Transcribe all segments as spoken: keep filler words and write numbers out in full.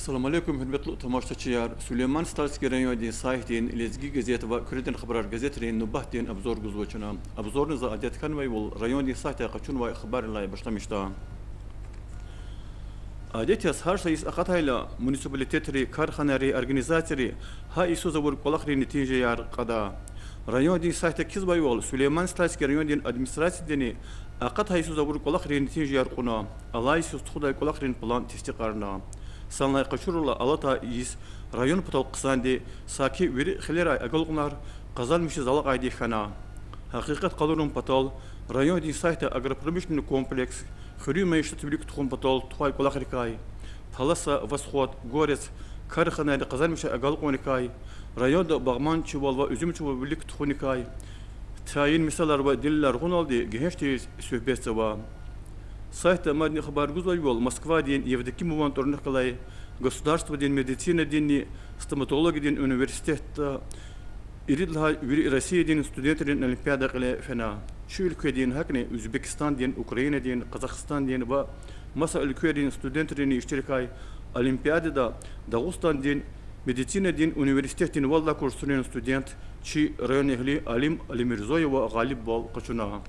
Салам алейкум, гьуьрметлу тамашачияр! Сулейман-Стальский райондин сайтдин, Лезги газет ва Куьредин хабарар газетрин нубатдин обзор гузва чна. Обзорни за адет хьанвайвал райондин сайтдай къачунвай хабаррилай башламишда. Адет яз гьар са йис акъатайла, муниципалитетри, карханайри, организацияри гьа йисуз авур кӀвалахрин нетижаяр кьада. Райондин сайтда кхьизвайвал, Сулейман-Стальский райондин администрациядини акъатай йисуз авур кӀвалахрин нетижаяр кьуна, алай йисуз тухудай кӀвалахрин план тестикьарна. Санлай къачурла, алатай йис район патал хъсанди, саки вири хилерай агалкьунар къазанмишиз алакьайди хьана. Гьакъикъат къалурун патал, райондин сайтда агропромышленный комплекс, хуьруьн майишат вилик тухун патал тухвай кӀвалахрикай, Паласа, Восход, Горец карханайри къазанмишай агалкьунрикай, районда багъманчивал ва уьзуьмчивал вилик тухуникай тайин мисалар ва делилар гъуналди гегьенш тийиз суьгьбетзава. Сайтда мадни хабар гузвайвал, Москвадин Евдокимован тӀварунихъ галай государстводин медицинадинни стоматологиядин университетда ирид лагьай вири Россиядин студентрин олимпиада кьиле фена. Чи уьлкведин, гьакӀни Узбекистандин, Украинадин, Къазахстандин ва маса уьлквейрин студентрини иштиракай олимпиадада Дагъустандин медицинадин университетдин вад лагьай курсрин студент, чи районэгьли Алим Алимирзоева гъалибвал къачуна.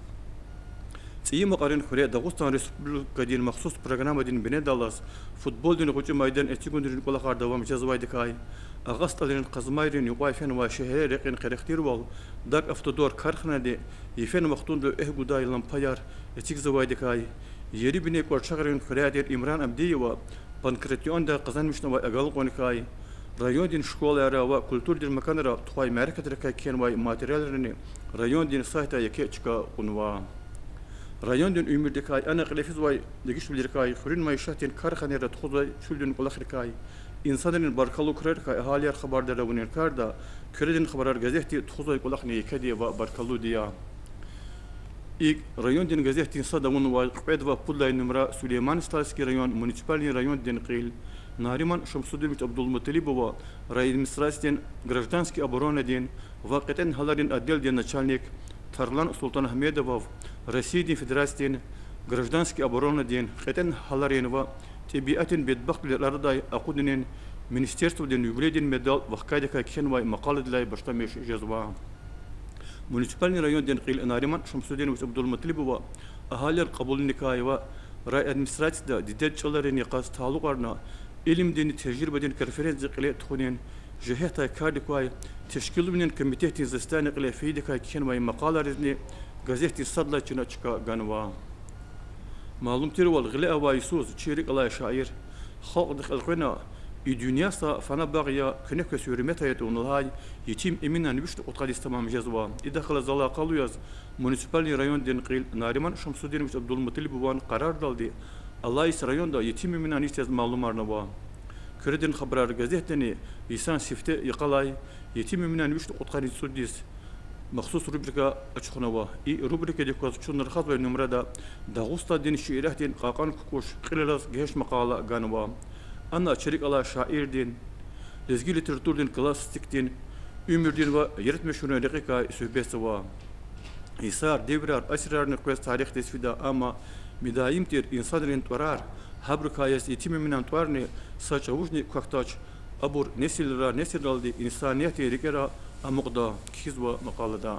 ЦӀийи Макьарин хуьре Дагъустан Республикадин махсус программадин бинедаллаз футболдин гъвечӀи майдан эцигунрин кӀвалахар давам жезвайдакай, Агъа СтӀалрин Къазмайрин юкьвай фенвай шегьеррин рекьин къерехтирвал, ДАК Автодор карханади йифен вахтунда экв гудай лампаяр эцигзавайдакай, Ерибине КӀварчагърин хуьряй тир Имран Абдиева Панкратиондай къазанмишнавай агалкьунрикай, райондин школайра ва культурадин маканра тухвай мярекатрикай кхьенвай материалрини райондин сайтдай еке чка кьунва. Райондин уьмуьрдикай, ана кьиле физвай дегишвилерикай, хуьруьн майишатдин карханайра тухузвай чуьлдин кӀвалахрикай, инсанрин баркаллу крарикай агьалияр хабардар авунин карда Куьредин хабарар газетди тухузвай кӀвалахни екеди ва баркаллуди я. ИкӀ, райондин газетдин сад авунвай кьвед ва пуд лагьай нумра Сулейман-Стальский район муниципальный райондин кьил Нариман Шамсудинович Абдулмуталибова райадминистрациядин гражданский оборонадин ва кьетӀен гьаларин отделдин начальник Тарлан Султангьамедовав Россиядин Федерациядин гражданский оборонадин, кьетӀен гьаларин ва тӀебиатдин бедбахтвилер арадай акъудунин министерстводин юбилейдин медал вахкайдакай кхьенвай макъаладилай башламиш жезва. Муниципальный райондин кьил Нариман Шамсудинович Абдулмуталибова агьалияр кьабулуникай ва райадминистрацияда дидед чӀаларин йикъаз талукьарна илимдинни тежрибадин конференция кьиле тухунин, жигьетдай кардик квай тешкилунин комитетдин заседание кьиле фейидакай кхьенвай макъалайризни газетдин сад лагьай чна чка ганва. Малум тирвал, гъиле авай йисуз чи рикӀ алай шаир, халкьдихъ элкъвена, и дуьнья са фана багъ я, куьне квез гьуьрмет ая тӀун лагьай Етим Эминан вишни кьудкъад йис тамам жезва. Идахъ галаз алакъалу яз муниципальный райондин кьил Нариман Шамсудинович Абдулмуталибован къарардалди алай йис районда Етим Эминан йис яз малумарнава. Куьредин хабарар газетдани йисан сифте йикъалай Етим Эминан вишни кьудкъанни цӀуд йис махсус рубрика ачухнава. И рубрикадик кваз чун рахазвай нумрада Дагъустандин шииратдин кьакьан кукӀуш кьилелаз гегьенш макъала ганва. Ана чи рикӀ алай шаирдин, лезги литературадин классикдин уьмуьрдин ва яратмишунрин рекьикай суьгьбетзава. Йисар, девирар, асирарни къвез тарихдиз фида, амма мидаим тир инсанрин тӀварар, гьабурукай яз Етим Эминан тӀварни са чӀавузни квахьдач, абур несилрай несилралди инсаниятдин рикӀера амукьда, кхьизва макъалада.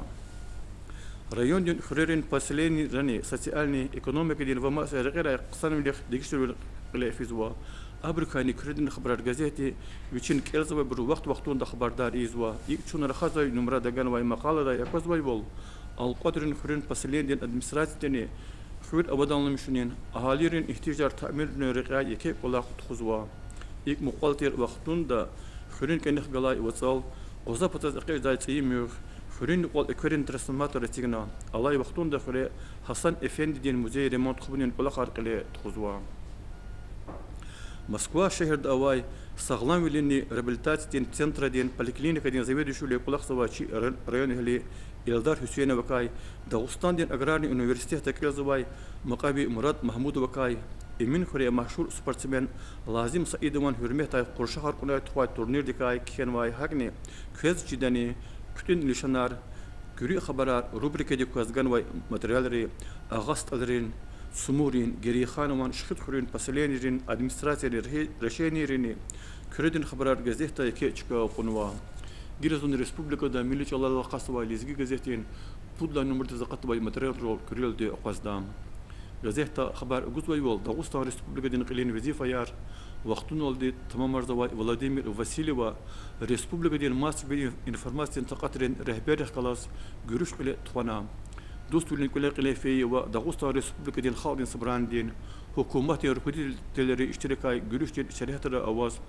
Райондин хуьрерин поселенийрани социальный, экономикадин ва маса рекьерай хъсанвилихъ дегишвилер кьиле физва. Абурукайни Куьредин хабарар газетди вичин кӀелзавайбурун вахт-вахтунда хабардар ийизва. ИкӀ, чун рахазвай нумрада ганвай макъаладай аквазвайвал, Алкьвадрин хуьруьн поселенидин администрациядини хуьр абадламишунин, агьалийрин игьтияжар таъминун рекьяй еке кӀвалах тухузва. ИкӀ, мукьвал тир вахтунда хуьруьн кӀаник галай вацӀал, къваза патаз экъечӀдай цӀийи муьгъ, хуьруьн юкьвал экверин трансформатор эцигна. Алай вахтунда хуьре Гьасан-эфендидин музей ремонт хъувунин кӀвалахар кьиле тухузва. Москва шегьерда авай сагъламвилинни реабилитациядин центрадин поликлиникадин заведующийвиле кӀвалахзавай чи районэгьли Эльдар Гьуьсейновакай, Дагъустандин аграрный университетда кӀелзавай Макьаби Мурад Магьмудовакай, Эминхуьре машгьур спортсмен Лазим Саидован гьуьрметдай къуршахар кьунай тухвай турнирдикай кхьенвай, гьакӀни квез чидани хъуьтӀуьн лишанар, куьруь хабарар рубрикадик кваз ганвай материалри Агъа СтӀалрин Цумурин, Герейханован, Шихидхуьруьн поселенийрин администрацийрин решенийрини Куьредин хабарар газетда еке чка кьунва. Гила зун республикада милли чӀалал алакъа авай Лезги газетдин пуд лагьай нумрадиз акъатнавай материалрал куьрелди акъвазда. Газетда хабар гузвайвал, Дагъустан Республикадин кьилин везифаяр вахтуналди тамамарзавай Владимир Васильева республикадин массовый информациядин такьатрин регьберрихъ галаз гуьруьш кьиле тухвана. Дуствилин кӀвале кьиле фейи ва Дагъустан Республикадин Халкьдин Собранидин, гьукуматдин руководителри иштиракай гуьруьшдин сергьятра аваз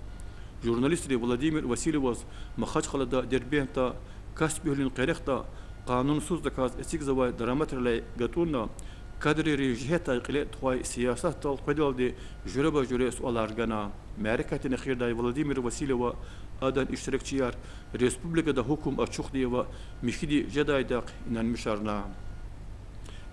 журналистри Владимир Васильеваз Махачкъалада, Дербентда, Каспий-гьуьлуьн къерехда къанунсуздаказ эцигзавай дараматрилай гатӀунна, кадрийрин жигьетдай кьиле тухвай сиясатдал къведалди жуьреба-жуьре суалар гана. Мярекатдин эхирдай Владимир Васильева, адан иштиракчияр республикада гьукум ачухдай ва михьиди жедайдахъ инанмишарна.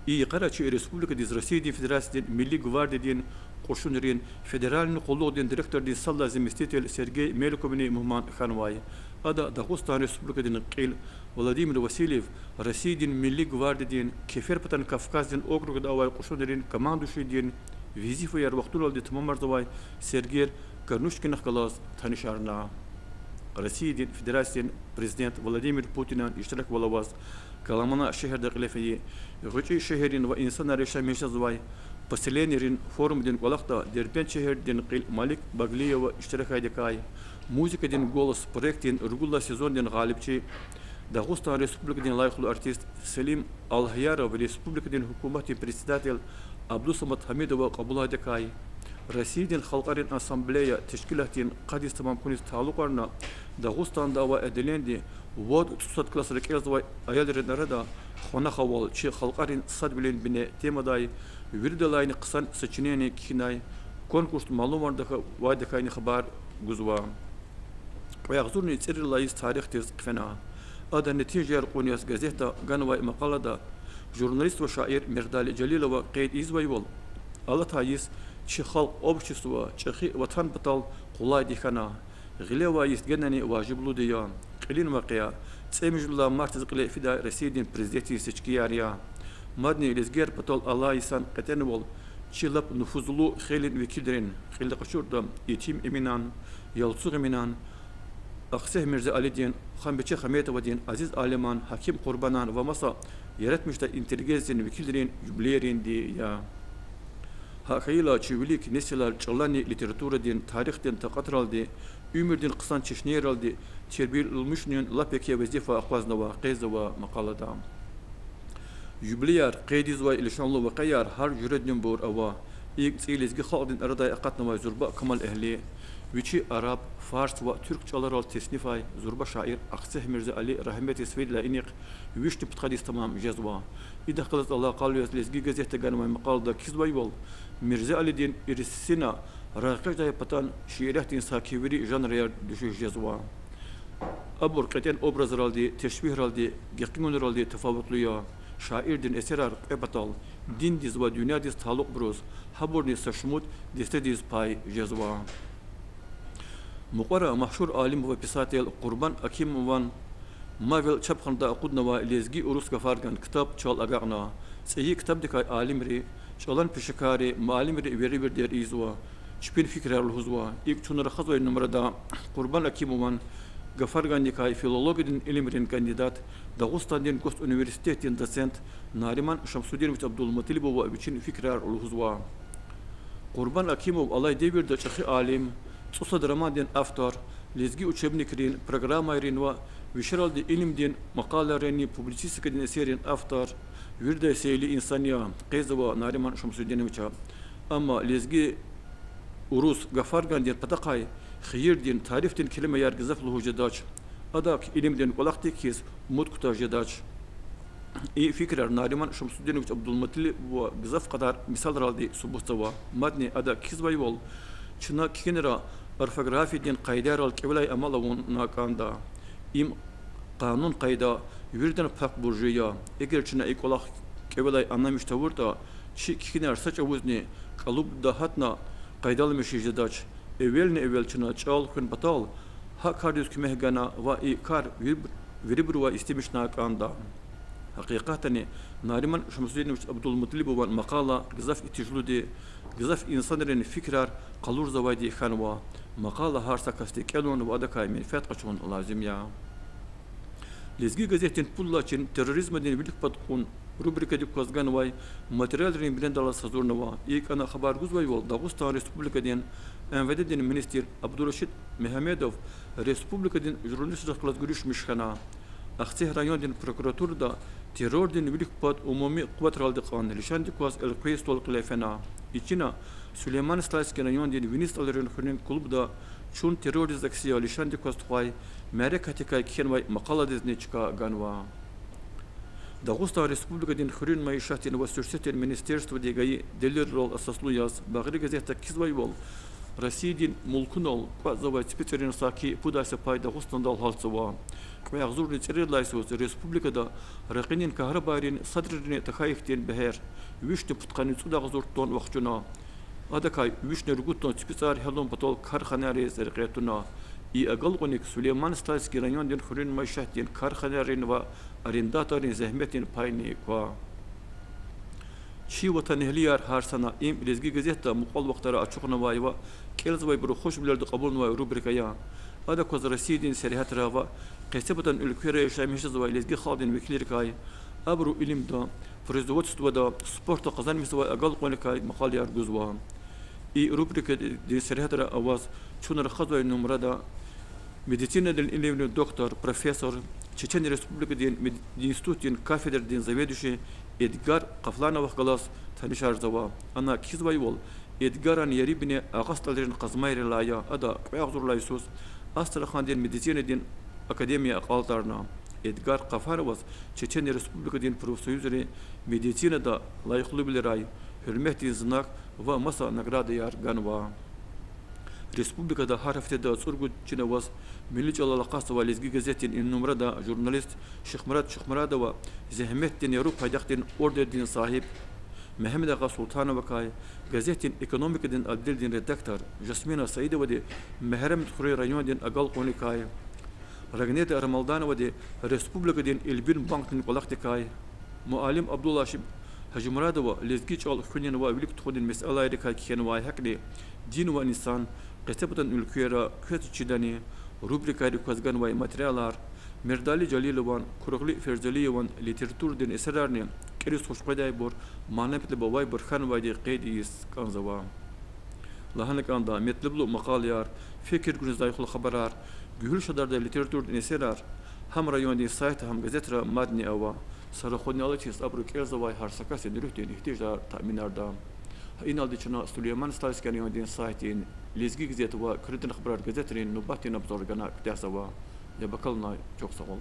И йикъара чи республикадиз Россиядин Федерациядин Милли гвардиядин кьушунрин федеральный къуллугъдин директордин сад лагьай заместитель Сергей Меликовни мугьман хьанвай. Ада Дагъустан Республикадин кьил Владимир Васильев Россиядин Милли гвардиядин Кеферпатан Кавказдин округда авай кьушунрин командующийдин везифаяр вахтуналди тамамарзавай Сергей Корнушкинахъ галаз танишарна. Россиядин Федерациядин Президент Владимир Путинан иштираквал аваз Коломна шегьерда кьиле фейи, гъвечӀи шегьеррин ва инсанар яшамиш жезвай поселенийрин форумдин кӀвалахда Дербент шегьердин кьил Малик Баглиева иштиракайдакай, музыкадин Голос проектдин ругуд лагьай сезондин гъалибчи, Дагъустан Республикадин лайихлу артист Селим Алгьяров республикадин гьукуматдин председатель Абдусамад Гьамидова кьабулайдакай, Россиядин Халкьарин Ассамблея тешкилатдин къад йис тамам хьуниз талукьарна, Дагъустанда авай отделенди вад-цӀусад классра кӀелзавай аялрин арада Хванахавал, чи халкьарин садвилин бине темадай виридалайни хъсан сочинение кхьинай конкурсда малумарда авайдакайни хабар гузва. Кьве агъзурни цӀерид лагьай йис тарихдиз хъфена. Ада Нетижаяр кьунияз газетда ганвай макъалада журналист ва шаир Мердали Жалилова къейд ийизвайвал, алатай йис чи халкь общества чӀехи ватан патал къулайди хьана. Гъилевай йис генани важиблуди я. Кьилин вакъиа цӀемуьжуьд лагьай мартдиз кьиле фидай Россиядин Президентдин сечкияр я. Мадни лезгияр патал алай йисан кьетӀенвал чи лап нуфузлу хейлин векилрин, кьилди къачуртӀа, Етим Эминан, Ялцугъ Эминан, Ахцегь Мирзеалидин, Ханбиче Хаметовадин, Азиз Алиман, Гьаким Къурбанан ва маса яратмишдай интеллигенциядин векилрин юбилейринди я. ГьакӀ хьайила, чи вилик несилар чӀаланни литературадин, тарихдин такьатралди, уьмуьрдин хъсан чешнейралди тербияламишунин лап еке везифа акъвазнава, къейдзава макъалада. Юбилеяр, къейд ийизвай лишанлу вакъиаяр гьар жуьрединбур ава. ИкӀ цӀийи лезги халкьдин арадай акъатнавай зурба камалэгьли, вичи араб, фарс ва туьрк чӀаларал теснифай зурба шаир Ахцегь Мирзеали рагьметдиз фейидалай инихъ вишни пудкъад йис тамам жезва. Идахъ галаз алакъалу яз Лезги газетда ганвай макъалада кхьизвайвал, Мирзеалидин ирсина рагъэкъечӀдай патан шииратдин саки вири жанраяр дуьшуьш жезва. Абур кьетӀен образралди, тешпигьралди, гекъигунралди тафаватлу я. Шаирдин эсерар кьве патал, диндиз ва дуьньядиз талукьбуруз, гьабурни са шумуд дестедиз пай жезва. Мукьвара машгьур алим ва писатель Къурбан Акимован Мавел чапханада акъуднавай Лезги-урус гафарган ктаб чал агакьна. ЦӀийи ктабдикай алимри, чӀалан пешекарри, муаллимри веревирдер ийизва, чпин фикирар лугьузва. ИкӀ чун рахазвай нумрада Къурбан Акимован, гафаргандикай филологиядин илимрин кандидат, Дагъустандин госуниверситетдин доцент Нариман Шамсудинович Абдулмуталибова вичин фикирар лугьузва. Къурбан Акимов алай девирда чӀехи алим, цӀусад романдин автор, лезги учебникрин программайрин ва вишералди илимдин макъалайринни публицистикадин эсеррин автор, вирида сейли инсан я, къейдзава Нариман Шамсудиновича. Амма лезги-урус гафаргандин патахъай хийирдин, тарифдин келимаяр гзаф лугьуз жедач. Адак илимдин кӀвалахдик хьиз умуд кутаз жедач. И фикирар Нариман Шамсудинович Абдулмуталибова гзаф кьадар мисалралди субутзава. Мадни ада кхьизвайвал, чна кхьинра орфографиядин къайдайрал кӀевелай амал авуна кӀанда. Им къанун-къайда, виридан пак буржи я. Эгер чна и кӀвалах кӀевелай анамиш тавуртӀа, чи кхьинар са чӀавузни кӀалубда гьатна къайдаламишиз жедач. Эвелни-эвел чна чӀал хуьн патал гьа кардиз куьмек гана ва и кар вирибуруз истемишна кӀанда. Гьакъикъатдани, Нариман Шамсудинович Абдулмуталибован макъала гзаф итижлуди, гзаф инсанрин фикирар къалурзавайди хьанва. Макъала гьар са касди кӀелун ва адакай менфят къачун лазим я. Лезги газетдин пуд лагьай чин терроризмдин вилик пад кьун рубрикадик кваз ганвай материалрин бинедаллаз гьазурнава. ИкӀ ана хабар гузвайвал, Дагъустан Республикадин МВД-дин министр Абдурашид Мегьамедов республикадин журналистрихъ галаз гуьруьшмиш хьана. Ахцегь райондин прокуратурада террордин вилик пад умуми къуватралди кьван лишандик кваз элкъвей стол кьиле фена. Ичина Сулейман-Стальский райондин Вини СтӀалрин хуьруьн клубда чун террордиз акси я лишандик кваз тухвай мярекатдикай кхьенвай макъаладизни чка ганва. Дагъустан Республикадин хуьруьн майишатдин ва суьрсетдин министерстводи гайи делилрал асаслу яз, Багъри газетда кхьизвайвал, Россиядин мулкунал кӀватӀзавай ципицӀерин саки пуд йиса пай Дагъустандал гьалтзава. Кьве агъзурни цӀерид лагьай йисуз республикада ракъинин, кагьрабайрин, садрарин тахьай ихьтин бегьер вишни пудкъанни цӀуд агъзур тонн вахчуна. Адакай вишни ругуд тонн ципицӀар гьялун патал карханайриз рекье туна. И агалкьуник Сулейман-Стальский райондин хуьруьн майишатдин карханайрин ва арендаторрин зегьметдин пайни ква. Чи ватанэгьлияр, гьар сана им Лезги газетда мукьвал вахтара ачухнавай ва кӀелзавайбуру хушвилелди кьабулнавай рубрика я. Адак кваз Россиядин сергьятра ва къецепатан уьлквейра яшамиш жезвай лезги халкьдин векилрикай, абуру илимда, производствода, спортда къазанмишзавай агалкьунрикай макъалаяр гузва. И рубрикадин сергьятра аваз чун рахазвай нумрада медицинадин илимрин доктор, профессор, Чечен Республикадин мединститутдин кафедрадин заведующий Эдгар Къафлановахъ галаз танишарзава. Ана кхьизвайвал, Эдгаран ери-бине Агъа СтӀалрин Къазмайрилай я, ада кьве агъзур лагьай йисуз Астрахандин медицинадин академия акьалтӀарна. Эдгар Къафлановаз Чечен Республикадин профсоюзри медицинада лайихлувилерай гьуьрметдин знак ва маса наградаяр ганва. Республикада гьар гьафтеда цӀуругуд чин аваз милли чӀалал акъатзавай Лезги газетдин и нумрада журналист Шихмурад Шихмурадова зегьметдин яру пайдахдин ордендин сагьиб Мегьамедагъа Султановакай, газетдин экономикадин отделдин редактор Жасмина Саидовади Мегьарамдхуьруьн райондин агалкьунрикай, Рагнеда Рамалдановади республикадин Илбин банкдин кӀвалахдикай, муаллим Абдуллаши Гьажимурадова лезги чӀал хуьнин ва вилик тухунин месэлайрикай кхьенвай гьакӀни Дин ва инсан, къецепатан уьлквейра квез чидани рубрикайрик кваз ганвай материалар, Мердали Жалилован, Куругъли Ферзалиеван литературадин эсерарни кӀелиз хуш къведайбур, мана-метлеб авайбур хьанвайди къейд ийиз кӀанзава. Лагьана кӀанда, метлеблу макъалаяр, фикир гуниз лайихлу хабарар, гуьгьуьл шадардай литературадин эсерар гьам райондин сайтда, гьам газетра мадни ава. Са рахунни алачиз абуру кӀелзавай гьар са касдин руьгьдин игьтияжар таъминарда. Гьа иналди чна Сулейман-Стальский райондин сайтдин, Лезги газет ва Куьредин хабарар газетрин нубатдин обзор гана куьтягьзава. Яб акалунай чухсагъул.